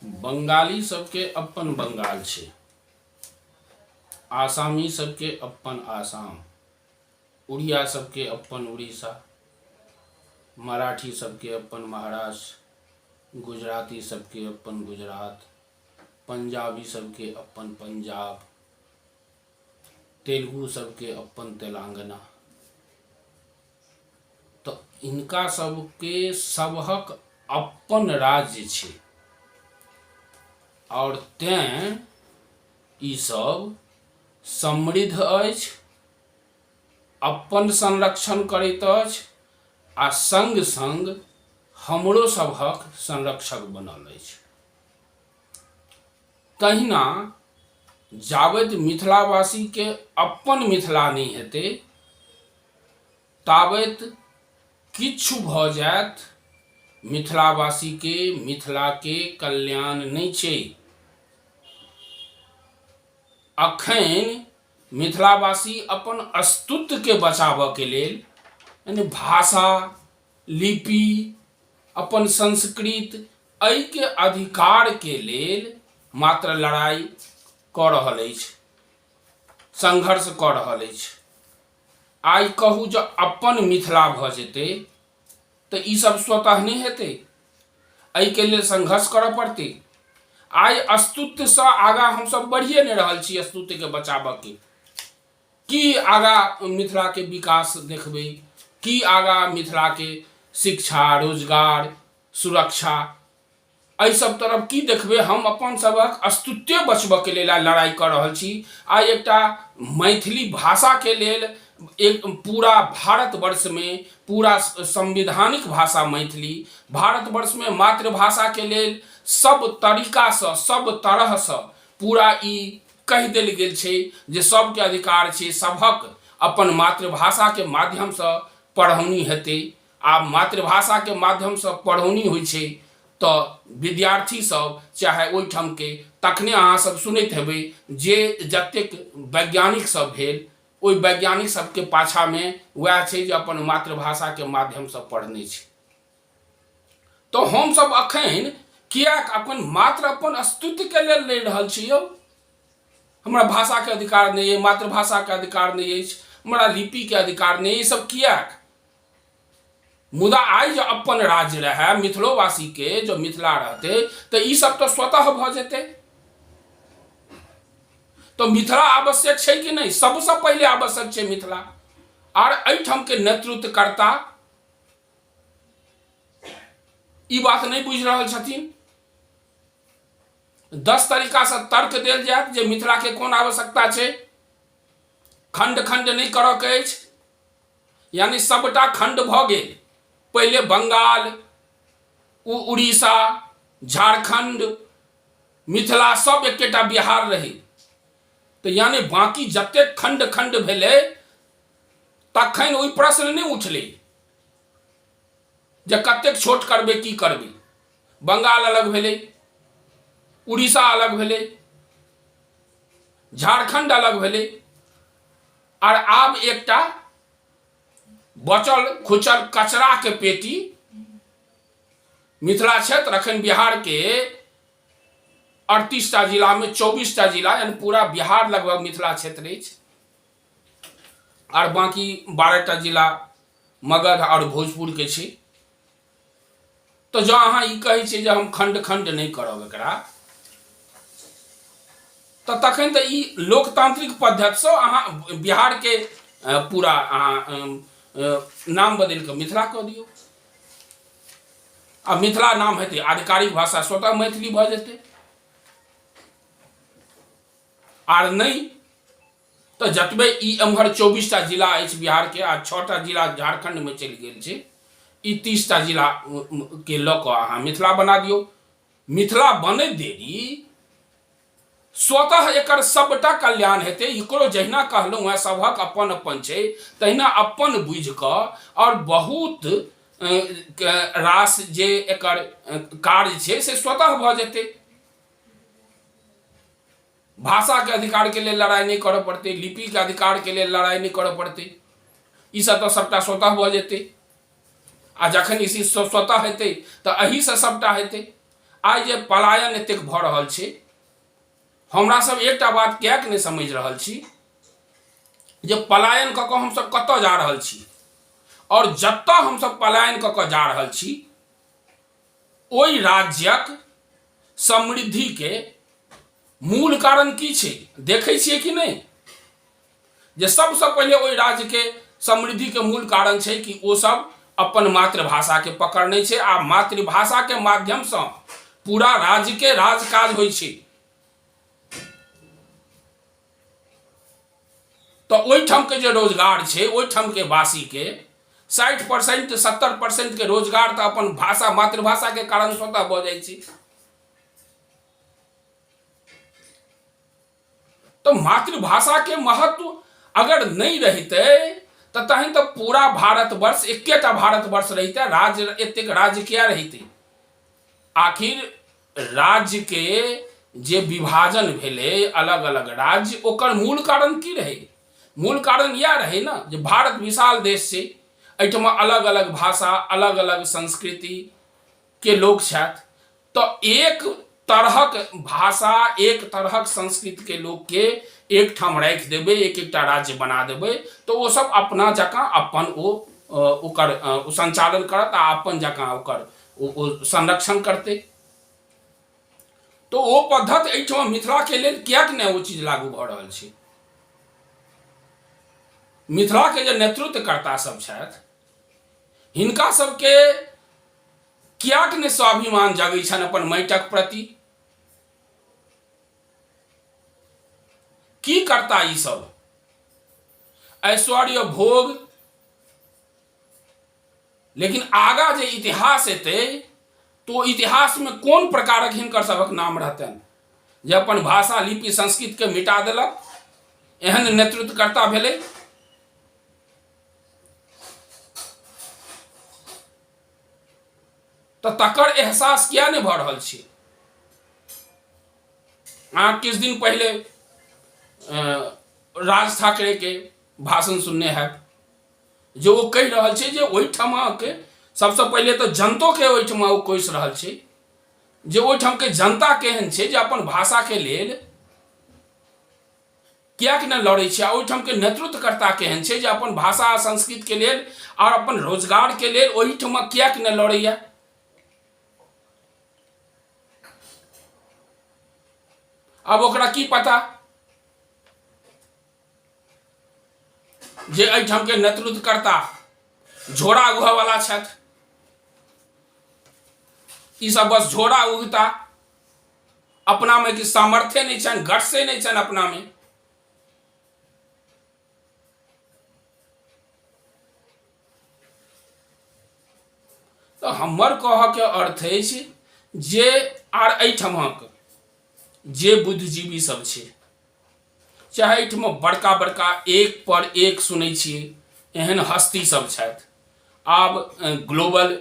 बंगाली सबके अपन बंगाल छै, आसामी सबके अपन आसाम, उड़िया सबके अपन उड़ीसा, मराठी सबके अपन महाराष्ट्र, गुजराती सबके अपन गुजरात, पंजाबी सबके अपन पंजाब, तेलुगु सबके अपन तेलंगाना। तऽ हिनका सबके सबहक अपन राज्य छै आओर तेँ ई सब समृद्ध अछि, अपन संरक्षण करैत अछि आ सङ्ग सङ्ग हमरो सभक संरक्षक बनल अछि। तहिना जाबैत मिथिलावासीके अपन मिथिला नहि हेतै ताबैत किछु भऽ जायत, मिथिलावासीके मिथिलाके कल्याण नहि छै। अखन मिथिलावासी अपन अस्तित्वके बचाबऽके लेल यानि भाषा, लिपि, अपन संस्कृत, एहिके अधिकारके लेल मात्र लड़ाइ कऽ रहल अछि, संघर्ष कऽ रहल अछि। आइ कहू जे अपन मिथिला भऽ जेतै तऽ ई सब स्वतः नहि हेतै, एहिके लेल संघर्ष करऽ पड़तै। आइ अस्तित्वसँ आगाँ हमसभ बढ़िए नहि रहल छी। अस्तित्वके बचाबऽके की आगाँ मिथिलाके विकास देखबै, की आगाँ मिथिलाके शिक्षा, रोजगार, सुरक्षा, एहि सब तरफ की देखबै? हम अपन सभक अस्तित्वे बचबऽके लेल आइ लड़ाइ कऽ रहल छी। आइ एकटा मैथिली भाषाके लेल एक पूरा भारतवर्षमे पूरा संविधानिक भाषा मैथिली, भारतवर्षमे मातृभाषाके लेल सब तरीकासँ, सब तरहसँ पूरा ई कहि देल गेल छै जे सबके अधिकार छै, सभक अपन मातृभाषाके माध्यमसँ पढ़ौनी हेतै। आब मातृभाषाके माध्यमसँ पढ़ौनी होइ छै तऽ विद्यार्थी सब चाहे ओहिठामके, तखने अहाँ सब सुनैत हेबै जे जतेक वैज्ञानिक सब भेल, ओहि वैज्ञानिक सबके पाछामे वएह छै जे अपन मातृभाषाके माध्यमसँ पढ़ने छै। तऽ हमसब अखन किएक अपन मात्र अपन अस्तित्वके लेल लड़ि रहल छी यौ? हमरा भाषाके अधिकार नहि अछि, मातृभाषाके अधिकार नहि अछि, हमरा लिपिके अधिकार नहि, ई सब किएक? मुदा आइ जे अपन राज्य रहए मिथिलोवासीके, जँ मिथिला रहतै तऽ ई सब तऽ स्वतः भऽ जेतै। तऽ मिथिला आवश्यक छै कि नहि? सबसँ पहिले आवश्यक छै मिथिला। आर एहिठामके नेतृत्वकर्ता ई बात नहि बुझि रहल छथिन। 10 तरीकासँ तर्क देल जायत जे मिथिलाके कोन आवश्यकता छै, खण्ड खण्ड नहि करऽके अछि। यानी सबटा खण्ड भऽ गेल, पहिले बंगाल, उड़ीसा, झारखंड, मिथिला सब एकेटा बिहार रहै। तऽ यानी बाँकी जतेक खण्ड खण्ड भेलै तखन ओहि प्रश्न नहि उठलै जे कतेक छोट करबै, की करबै। बंगाल अलग भेलै, उड़ीसा अलग भेलै, झारखंड अलग भेलै, आर आब एकटा बचल खुचल कचराके पेटी मिथिला क्षेत्र। अखन बिहारके 38टा जिलामे 24टा जिला, यानी पूरा बिहार लगभग मिथिला क्षेत्र अछि, आर बाँकी 12टा जिला मगध आओर भोजपुरके छै। तऽ जँ अहाँ ई कहै छियै जे हम खण्ड खण्ड नहि करब एकरा, तऽ तखन तऽ ई लोकतांत्रिक पद्धतिसँ अहाँ बिहारके पूरा अहाँ नाम बदलि कऽ मिथिला कऽ दियौ। आ मिथिला नाम हेतै, आधिकारिक भाषा स्वतः मैथिली भऽ जेतै। आर नहि तऽ जतबे ई एम्हर 24टा जिला अछि बिहारके आ 6टा जिला झारखण्डमे चलि गेल छै, ई 30टा जिलाके लऽ कऽ अहाँ मिथिला बना दियौ। मिथिला बनैत देरी स्वतः एकर सबटा कल्याण हेतै। एकरो जहिना कहलहुँ हेँ सभक अपन अपन छै, तहिना अपन बुझि कऽ आओर बहुत रास जे एकर कार्य छै से स्वतः भऽ जेतै। भाषाके अधिकारके लेल लड़ाइ नहि करऽ पड़तै, लिपिके अधिकारके लेल लड़ाइ नहि करऽ पड़तै, ई सब तऽ सबटा स्वतः भऽ जेतै। आ जखन ई चीज सब स्वतः हेतै तऽ एहिसँ सबटा हेतै। आइ जे पलायन एतेक भऽ रहल छै, हमरा सब एकटा बात किएक नहि समझि रहल छी जे पलायन कऽ कऽ हमसभ कतऽ जा रहल छी, आओर जतऽ हमसभ पलायन कऽ कऽ जा रहल छी ओहि राज्यक समृद्धिके मूल कारण की छै? देखै छियै कि नहि जे सबसँ पहिले ओहि राज्यके समृद्धिके मूल कारण छै कि ओ सब अपन मातृभाषाके पकड़ने छै, आ मातृभाषाके माध्यमसँ पूरा राज्यके राजकाज होइ छै। तऽ ओहिठामके जे रोजगार छै, ओहिठामके वासीके 60% 70%के रोजगार तऽ अपन भाषा मातृभाषाके कारण स्वतः भऽ जाइ छै। तऽ मातृभाषाके महत्व अगर नहि रहितै तऽ तहन तऽ पूरा भारतवर्ष एकेटा भारतवर्ष रहितै, राज्य एतेक राज्य किया रहितै? आखिर राज्यके जे विभाजन भेलै अलग अलग राज्य, ओकर मूल कारण की रहै? मूल कारण इएह रहै ने जे भारत विशाल देश छै, एहिठमा अलग अलग भाषा अलग अलग संस्कृतिके लोक छथि, तऽ एक तरहक भाषा एक तरहक संस्कृतिके लोकके एकठाम राखि देबै, एक एकटा राज्य बना देबै, तऽ ओ सब अपना जकाँ अपन ओ ओकर ओ संचालन करत आ अपन जकाँ ओकर ओ संरक्षण करतै। तऽ ओ पद्धति एहिठाम मिथिलाके लेल किएक नहि ओ चीज लागू भऽ रहल छै? मिथिलाके जे नेतृत्वकर्ता सब छथि हिनका सबके किएक नहि स्वाभिमान जगै छनि अपन माटिक प्रति? की करता ई सब ऐश्वर्य भोग? लेकिन आगा जे इतिहास एतै तो इतिहासमे कोन प्रकारक हिनकर सभक नाम रहतनि जे अपन भाषा लिपि संस्कृतके मिटा देलक, एहन नेतृत्वकर्ता भेलै। तऽ तकर एहसास किया नहि भऽ रहल छै? अहाँ किछु दिन पहिले राज ठाकरेके भाषण सुनने हैब जे ओ कहि रहल छै जे ओहिठमाके सबसँ पहिले तऽ जनतोके ओहिठमा ओ कोसि रहल छै जे ओहिठामके जनता केहन छै जे अपन भाषाके लेल किएक नहि लड़ै छै, आ ओहिठामके नेतृत्वकर्ता केहन छै जे अपन भाषा आ संस्कृतिके लेल आओर अपन रोजगारके लेल ओहिठमा किएक नहि लड़ैया। आब ओकरा की पता जे एहिठामके नेतृत्वकर्ता झोरा उघऽवला छथि, ई सब बस झोरा उघता, अपनामे कि सामर्थ्य नहि छनि, गट्से नहि छनि अपनामे। तऽ हमर कहऽके अर्थ अछि जे आर एहिठमक जे बुद्धिजीवी सब छै, चाहे एहिठमा बड़का बड़का एक पर एक सुनै छियै एहन हस्ती सब छथि, आब ग्लोबल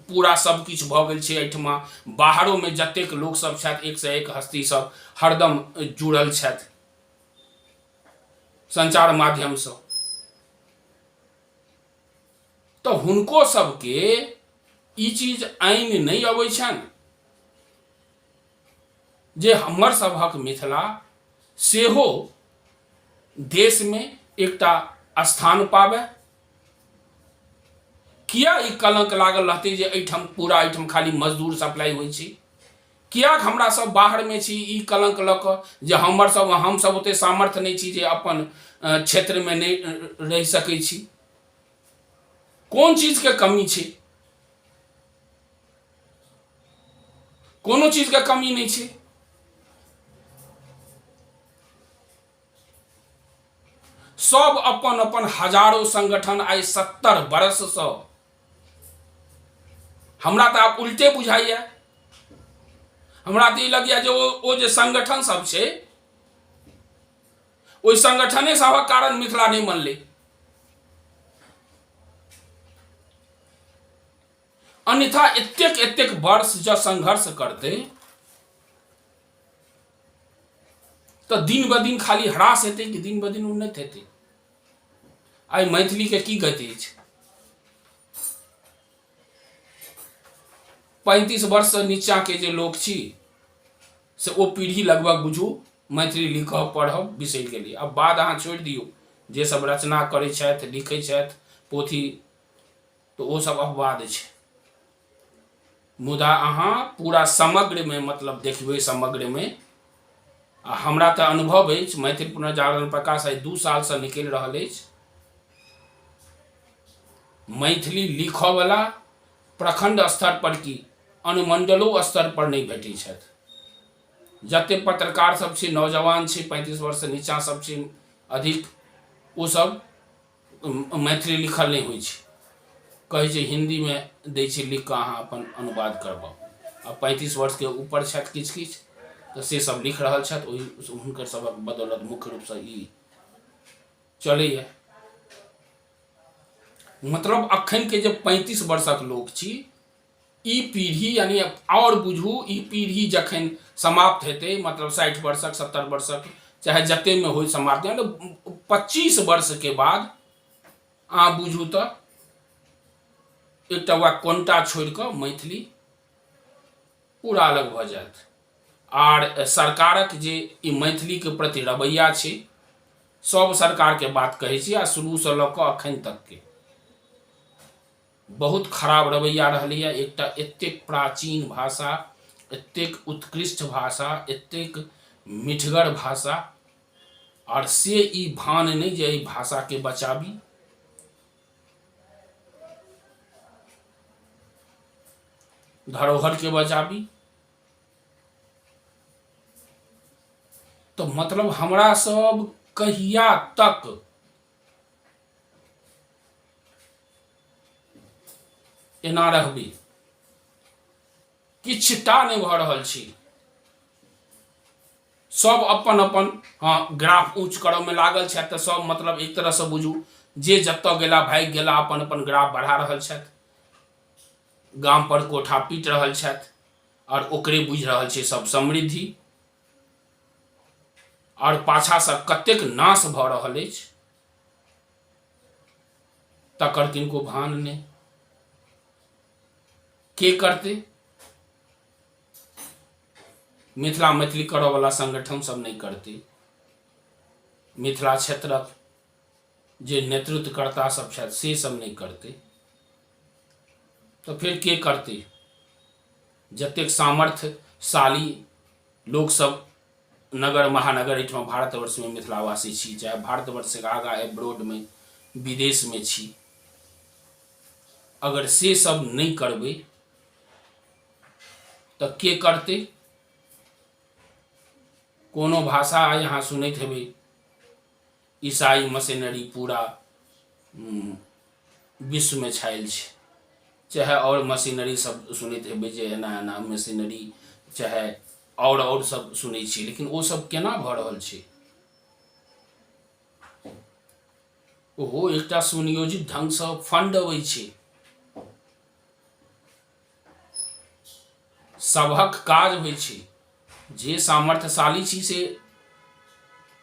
पूरा सब किछु भऽ गेल छै, एहिठमा बाहरोमे जतेक लोक सब छथि एक से एक हस्ती सब हरदम जुड़ल छथि संचार माध्यमसँ, तऽ हुनको सबके ई चीज आनि नहि अबै छनि जे हमर सभक मिथिला सेहो देशमे एकटा स्थान पाबै। किया ई कलंक लागल रहतै जे एहिठाम पूरा एहिठाम खाली मजदूर सप्लाई होइ छै? किएक हमरा सब बाहरमे छी ई कलंक लऽ कऽ जे हमर सब हमसब ओते सामर्थ्य नहि छी जे अपन क्षेत्रमे नहि रहि सकै छी? कोन चीजके कमी छै? कोनो चीजके कमी नहि छै। सब अपन अपन हजारों संगठन आइ 70 बरससँ, हमरा तऽ आब उल्टे बुझाइया, हमरा तऽ ई लगैया जे ओ जे संगठन सब छै ओहि संगठने सभक कारण मिथिला नहि बनलै। अन्यथा एतेक एतेक वर्ष जँ संघर्ष करतै तऽ दिन ब दिन खाली ह्रास हेतै कि दिन ब दिन उन्नति हेतै? आइ मैथिलीके की गति अछि? 35 वर्षसँ नीचाँके जे लोक छी से ओ पीढ़ी लगभग बुझू मैथिली लिखब पढ़ब बिसरि गेलै। आब बाद अहाँ छोड़ि दियौ, जे सब रचना करै छथि, लिखै छथि पोथी, तऽ ओ सब अपवाद छै। मुदा अहाँ पूरा समग्रमे मतलब देखबै समग्रमे, आ हमरा तऽ अनुभव अछि, मैथिल पुनर्जागरण प्रकाश आइ 2 सालसँ निकलि रहल अछि। मैथिली लिखऽवला प्रखंड स्तर पर की अनुमंडलो स्तर पर नहि भेटै छथि। जते पत्रकार सब छै, नौजवान छै, 35 वर्षसँ नीचाँ सब छै अधिक, ओ सब मैथिली लिखल नहि होइ छै, कहै छै हिन्दीमे दै छै लिख कऽ, अहाँ अपन अनुवाद करबाउ। आ 35 वर्षके ऊपर छथि किछु किछु तऽ से सब लिख रहल छथि, ओहि हुनकर सभक बदौलत मुख्य रूपसँ ई चलैए। मतलब अखनके जे 35 वर्षक लोक छी, ई पीढ़ी यानी आओर बुझू ई पीढ़ी जखन समाप्त हेतै, मतलब 60 वर्षक 70 वर्षक चाहे जतेमे होइ समाप्त, यानी 25 वर्षके बाद अहाँ बुझू तऽ एकटा वएह कोन्टा छोड़ि कऽ मैथिली पूरा अलग भऽ जायत। आर सरकारक जे ई मैथिलीके प्रति रवैया छै, सब सरकारके बात कहै छी आ शुरूसँ लऽ कऽ अखन तकके बहुत खराब रवैया रहलैए। एकटा एतेक प्राचीन भाषा, एतेक उत्कृष्ट भाषा, एतेक मिठगर भाषा, आर से ई भान नहि जे एहि भाषाके बचाबी। धरोहरके बचाबी। तऽ मतलब हमरा सब कहिया तक एना रहबै? किछुटा नहि भऽ रहल छै। सब अपन अपन हँ ग्राफ ऊँच करऽमे लागल छथि, तऽ सब मतलब एक तरहसँ बुझू जे जतऽ गेला भागि गेला, अपन अपन ग्राफ बढ़ा रहल छथि, गाम पर कोठा पीट रहल छथि, आओर ओकरे बुझि रहल छै सब समृद्धि। आओर पाछासँ कतेक नाश भऽ रहल अछि तकर किनको भान नहि। के करतै? मिथिला मैथिली करऽवला संगठन सब नहि करतै। मिथिला क्षेत्रक जे नेतृत्वकर्ता सब छथि से सब नहि करतै, तऽ फेर के करतै? जतेक सामर्थ्यशाली लोकसभ नगर महानगर एहिठाम भारतवर्षमे मिथिलावासी छी, चाहे भारतवर्षके आगाँ एब्रोडमे विदेशमे छी, अगर से सब नहि करबै तऽ के करतै? कोनो भाषा आइ अहाँ सुनैत हेबै, ईसाई मशीनरी पूरा विश्वमे छायल छै, चाहे आओर मशीनरी सब सुनैत हेबै जे एना एना मशीनरी, चाहे आओर सब सुनै छियै, लेकिन ओ सब केना भऽ रहल छै? ओहो एकटा सुनियोजित ढङ्गसँ फंड अबै छै, सभक काज होइ छै। जे सामर्थ्यशाली छी से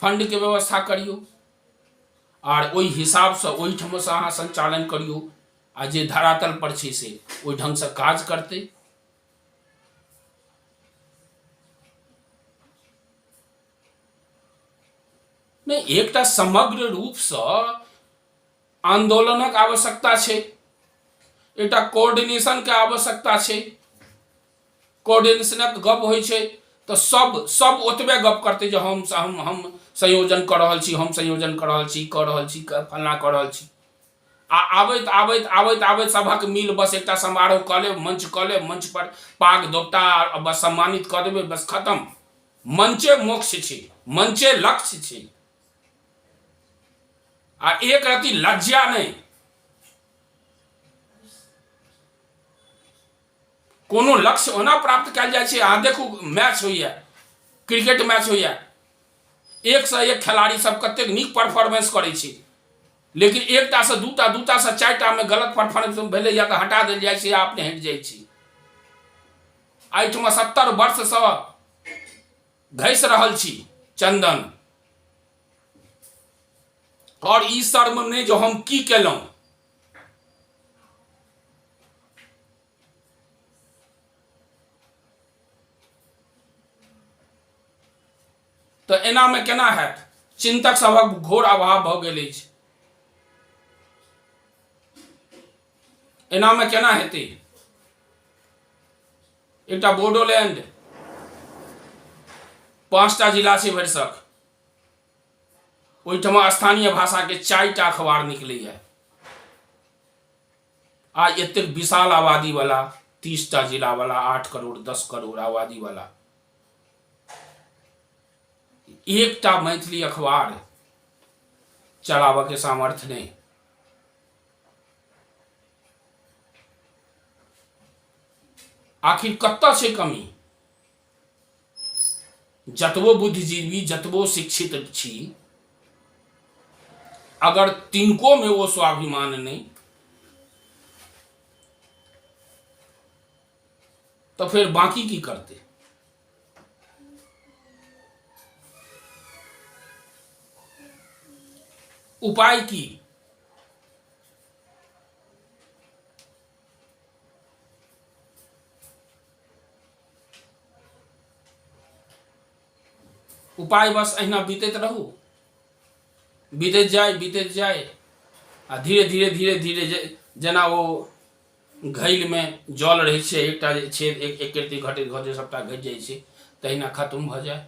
फंडके व्यवस्था करियौ आर ओहि हिसाबसँ ओहिठामसँ अहाँ सञ्चालन करियौ, आ जे धरातल पर छै से ओहि ढङ्गसँ काज करतै। नहि, एकटा समग्र रूपसँ आन्दोलनक आवश्यकता छै, एकटा कोऑर्डिनेशनके आवश्यकता छै। कोऑर्डिनेशनक गप होइ छै तऽ सब सब ओतबे गप करतै जे हम हम हम संयोजन कऽ रहल छी, हम संयोजन कऽ रहल छी, कऽ रहल छी, फल्लाँ कऽ रहल छी, आ आबैत आबैत आबैत आबैत सभक मिल बस एकटा समारोह कऽ लेब, मंच कऽ लेब, मंच पर पाग दोपटा आ बस सम्मानित कऽ देबै, बस खतम। मंचे मोक्ष छै, मंचे लक्ष्य छै, आ एक रति लज्जा नहि। कोनो लक्ष्य ओना प्राप्त कयल जाइ छै। अहाँ देखू, मैच होइए, क्रिकेट मैच होइए, एकसँ एक खेलाड़ी सब कतेक नीक परफॉर्मेंस करै छै, लेकिन एकटासँ दूटा, दूटासँ चारिटामे गलत परफॉर्मेंस भेलैया तऽ हटा देल जाइ छै आ अपने हटि जाइ छै। एहिठमा 70 वर्षसँ घसि रहल छी चन्दन, आओर ई शर्म नहि जे हम की केलहुँ। तऽ एनामे केना हैत? चिन्तक सभक घोर अभाव भऽ गेल अछि। एनामे केना हेतै? एकटा बोडोलैंड 5टा जिला छै भरिसक, ओहिठमा स्थानीय भाषाके 4टा अखबार निकलैए, आ एतेक विशाल आबादी वाला 30टा जिला वाला 8 करोड़ 10 करोड़ आबादी वाला एकटा मैथिली अखबार चलाबऽ के सामर्थ्य नहि। आखिर कतऽ छै कमी? जतबो बुद्धिजीवी, जतबो शिक्षित छी, अगर तिनको में ओ स्वाभिमान नहि, तऽ फेर बाकी की करतै? उपाय की? उपाय बस अहिना बीतैत रहू, बीतैत जाय, बीतैत जाय, आ धीरे धीरे धीरे धीरे जेना ओ घैलमे जल रहै छै, एकटा जे छेद एक एक रत्ती घटैत घटैत सभटा घटि जाइ छै, तहिना खत्म भऽ जाय।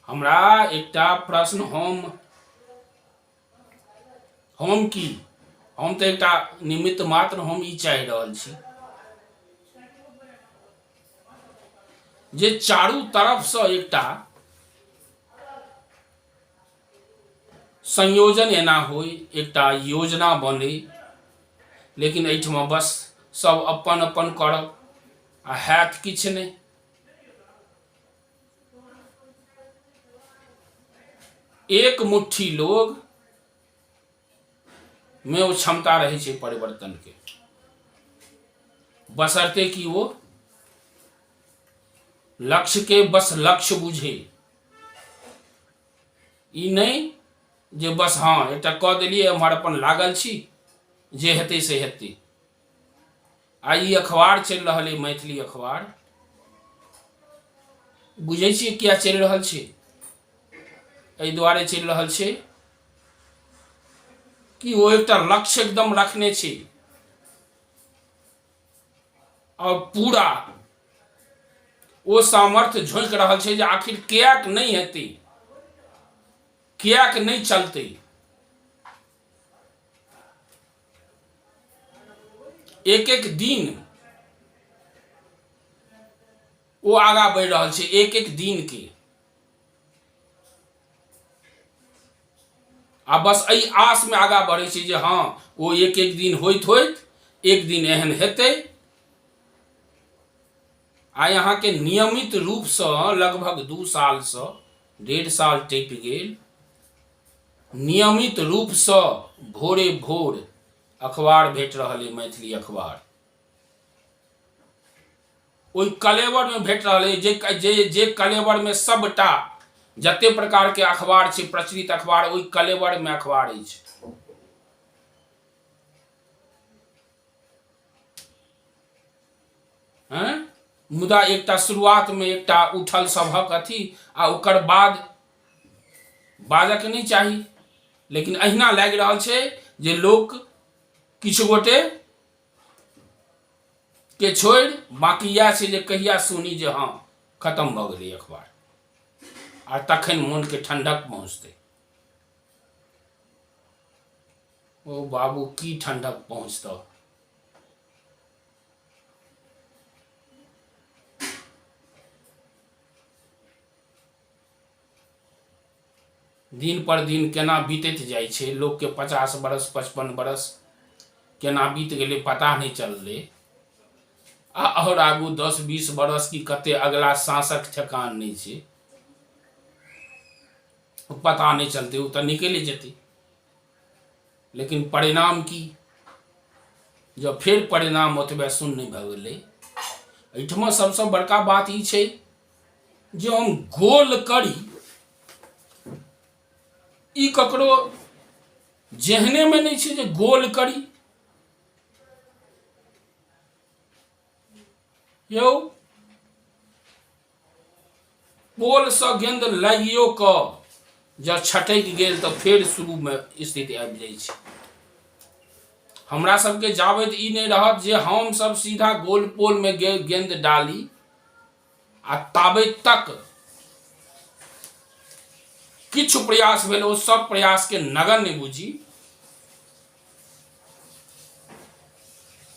हमरा एकटा प्रश्न, हम की, हम तऽ एकटा निमित्त मात्र, हम ई चाहि रहल छी जे चारू तरफसँ एकटा संयोजन एना होइ, एकटा योजना बनै, लेकिन एहिठमा बस सब अपन अपन करब आ हैत किछु नहि। एक मुट्ठी लोग में ओ क्षमता रहै छै परिवर्तन के, बशर्ते कि ओ लक्ष्य के बस लक्ष्य बुझे, ई नहि जे बस हँ एकटा कऽ देलियै, एम्हर अपन लागल छी, जे हेतै से हेतै। आ ई अखबार चलि रहल अइ मैथिली अखबार, बुझै छियै किया चलि रहल छै? एहि दुआरे चलि रहल छै कि ओ एकटा लक्ष्य एकदम रखने छै आओर पूरा ओ सामर्थ्य झोंकि रहल छै जे आखिर किएक नहि हेतै, किएक नहि चलतै। एक एक दिन ओ आगाँ बढ़ि रहल छै, एक एक दिन के, आ बस एहि आसमे आगाँ बढ़ै छै जे हँ ओ एक एक दिन होइत होइत एक दिन एहन हेतै। आइ अहाँके नियमित रूपसँ लगभग 2 सालसँ 1.5 साल टपि गेल, नियमित रूपसँ भोरे भोर अखबार भेट रहल अइ, मैथिली अखबार ओहि कलेवरमे भेट रहल अइ जे जे जे कलेवरमे सभटा जते प्रकारके अखबार छै, प्रचलित अखबार, ओहि कलेवरमे अखबार अछि। हँ, मुदा एकटा शुरुआतमे एकटा उठल सभक अथी, आ ओकर बाद बाजऽके नहि चाही, लेकिन अहिना लागि रहल छै जे लोक किछु गोटे के छोड़ि बाँकी इएह छै जे कहिया सुनी जे हँ खतम भऽ गेलै अखबार, आ तखन मोनके ठण्डक पहुँचतै। ओ बाबू की ठण्डक पहुँचतौ? दिन पर दिन केना बीतैत जाइ छै, लोकके 50 बरस 55 बरस केना बीत गेलै पता नहि चललै, आ आओर आगू 10-20 बरस की कते अगला साँसक ठेकान नहि छै, पता नहि चलतै, ओ तऽ निकलि जेतै, लेकिन परिणाम की? जब फेर परिणाम ओतबे शून्य भऽ गेलै। एहिठमा सबसँ बड़का बात ई छै जे हम गोल करी, ई ककरो जेहनेमे नहि छै जे गोल करी। यौ पोलसँ गेंद लागियो कऽ जँ छटकि गेल तऽ फेर शुरूमे स्थिति आबि जाइ छै। हमरा सबके जाबैत ई नहि रहत जे हमसब सीधा गोल पोलमे गेंद डाली आ ताबैत तक किछु प्रयास भेल ओ सब प्रयासके नगण्य बुझी,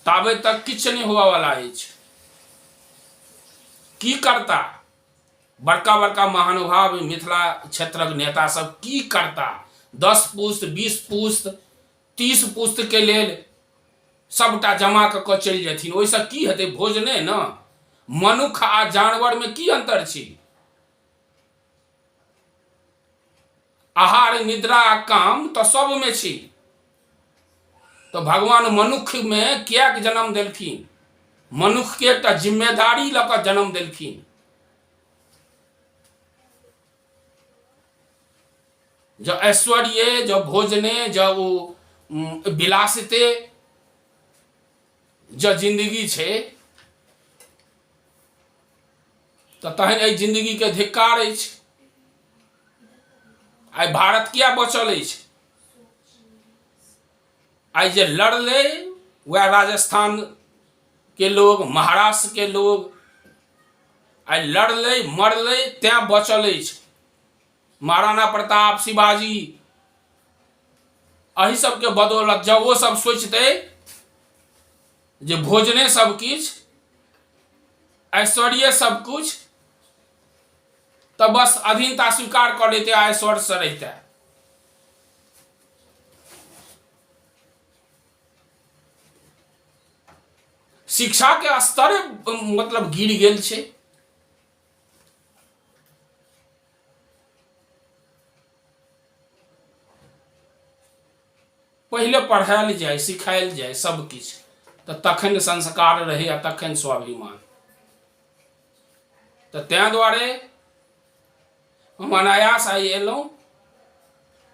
ताबे तक किछु नहि होबऽवला अछि। की करता बड़का बड़का महानुभाव मिथिला क्षेत्रक नेता सब, की करता 10 पुस्त 20 पुस्त 30 पुस्त के लेल सबटा जमा कऽ कऽ चलि जेथिन, ओहिसँ की हेतै? भोजने ने। मनुख आ जानवरमे की अन्तर छै? आहार निद्रा आ काम तऽ सबमे छी, तऽ भगवान मनुष्यमे किएक जन्म देलखिन? मनुष्यके एकटा जिम्मेदारी लऽ कऽ जन्म देलखिन। जँ ऐश्वर्य, जँ भोजने, जँ ओ विलासिते जँ जिन्दगी छै तऽ तहन एहि जिन्दगीके धिक्कार अछि। आइ भारत किया बचल अछि? आइ जे लड़लै वएह राजस्थान के लोग, महाराष्ट्र के लोग आइ लड़लै मरलै तैं बचल अछि। महाराणा प्रताप, शिवाजी, एहि सबके बदौलत। जब ओ सब सोचतै जे भोजने सब किछु, ऐश्वर्य सब कुछ, तऽ बस अधीनता स्वीकार कऽ लेते आ ऐश्वर्य से रहिते। शिक्षा के स्तर मतलब गिर गेल छै। पहिले पढ़ायल जाय, सिखायल जाय सब किछु, तऽ तखन संस्कार रहै आ तखन स्वाभिमान। तऽ ताहि दुआरे हम अनायास आइ एलहुँ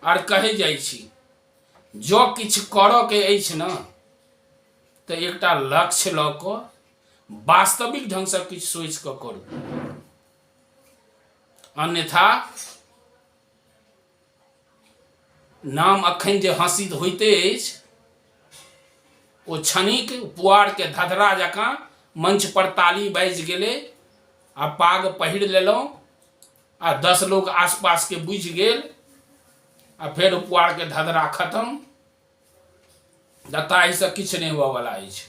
आर कहै जाइ छी, जँ किछु करऽके अछि ने तऽ एकटा लक्ष्य लऽ कऽ वास्तविक ढङ्गसँ किछु सोचि कऽ करू, अन्यथा नाम अखन जे हँसी होइते अछि ओ क्षणिक पुआरके धधरा जकाँ मंच पर ताली बाजि गेलै आ पाग पहिर लेलहुँ आ 10 लोग आसपासके बुझि गेल आ फेर पुआरके धधरा खत्म। ताहिसँ किछु नहि हुअवला अछि।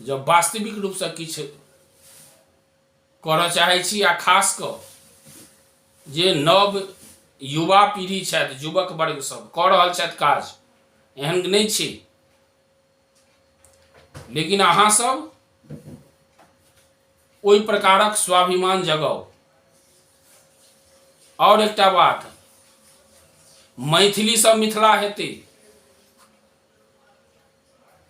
जब वास्तविक रूपसँ किछु करऽ चाहै छी आ खास कऽ जे नव युवा पीढ़ी छथि, युवक वर्ग सब कऽ रहल छथि काज, एहन नहि छै, लेकिन अहाँ सब ओहि प्रकारक स्वाभिमान जगाउ। आओर एकटा बात, मैथिलीसँ मिथिला हेतै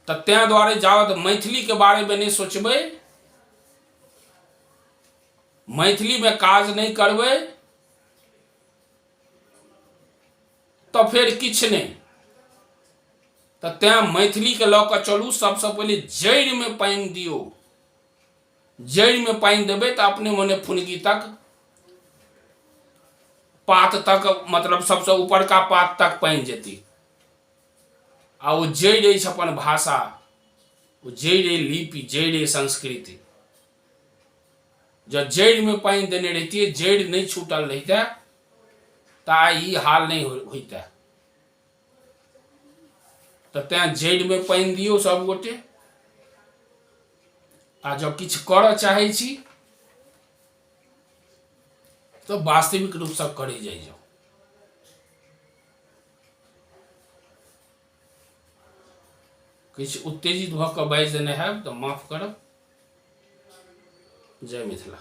तऽ ताहि दुआरे जाबत मैथिलीके बारेमे नहि सोचबै, मैथिलीमे काज नहि करबै तऽ फेर किछु नहि। तऽ तैँ मैथिलीके लऽ कऽ चलू। सबसँ पहिले जड़िमे पानि दियौ। जड़िमे पानि देबै तऽ अपने मने फुनगी तक, पात तक, मतलब सबसँ ऊपरका पात तक पानि जेतै। आ ओ जड़ि अछि अपन भाषा, ओ जड़ि अइ लिपि, जड़ि अइ संस्कृति। जँ जड़िमे पानि देने रहितियै, जड़ि नहि छूटल रहितै तऽ आइ ई हाल नहि होइतै। तऽ तैँ जड़िमे पानि दियौ सभगोटे। आ जँ किछु करऽ चाहै छी तऽ वास्तविक रूपसँ करै जाइ जाउ। किछु उत्तेजित भऽ कऽ बाजि देने हैब तऽ माफ करब। जय मिथिला।